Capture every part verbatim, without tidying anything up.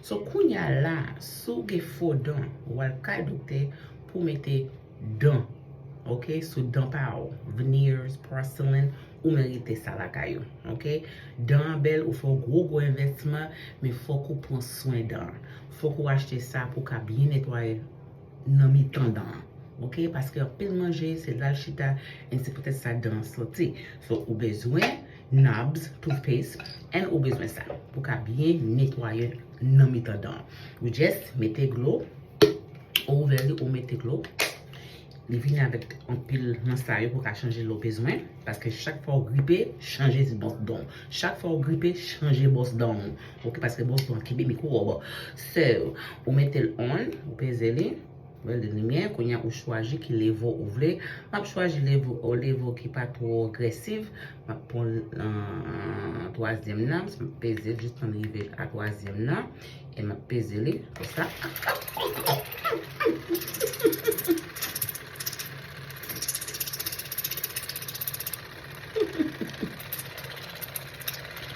So, kounye a la, si w gen fo dan, w al kay doktè pou mete dan, ok, sou dan pa w, veneers, porcelain, ou merite sa lakay ou, ok. Dan an bèl, ou fè yon gwo gwo envèsman, men fòk ou pran swen dan an. Fòk ou achte sa pou w ka byen netwaye nan mitan dan an. Ok, paske anpil manje se la l chita, and se poutèt sa dan an soti. So, ou bezwen Knobs toothpaste, and ou bezwen sa pou ka byen netwaye nan mitan dan an. Ou just mete dlo, ou ouvè li, ou mete dlo. Li vini avèk anpil nan sa yo pou ka chanje dlo bezwen. Paske chak fwa w gripe, chanje bòs dan w. Chak fwa w gripe, chanje bòs dan w. Ok, paske bòs dan w kenbe mikwòb. So, ou mete l on, ou peze li. Bèl de limyè, kounye a ou chwazi ki levo ou vle. M ap chwazi levo, levo ki pa twò agresiv. M ap pran uh, twazyèm nan, m ap peze jis tann rive a twazyèm nan. E m ap peze li konsa.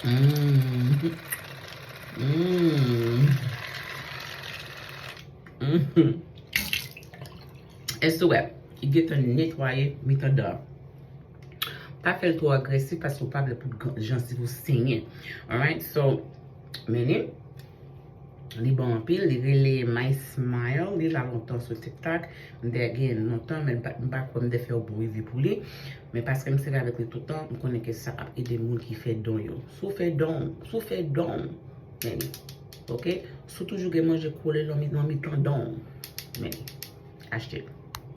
Mm. Mm. Mm. Èske w wè? Li gentan netwaye mitan dan. Pa fè l twò agresif paske w pa vle pou jansiv ou senyen. Alright, so, men li, li bon anpil, li rele My Smile, li la lontan sou TikTok. M te gen lontan, men m pa kwè m te fè yon bon review pou li. Men paske m sere avèk li toutan, m konnen ke sa ap ede moun ki fè don yo. Si w fè don, si w fè don, men li. Ok? Si w toujou gen manje kole nan mitan don, men li. Achte l.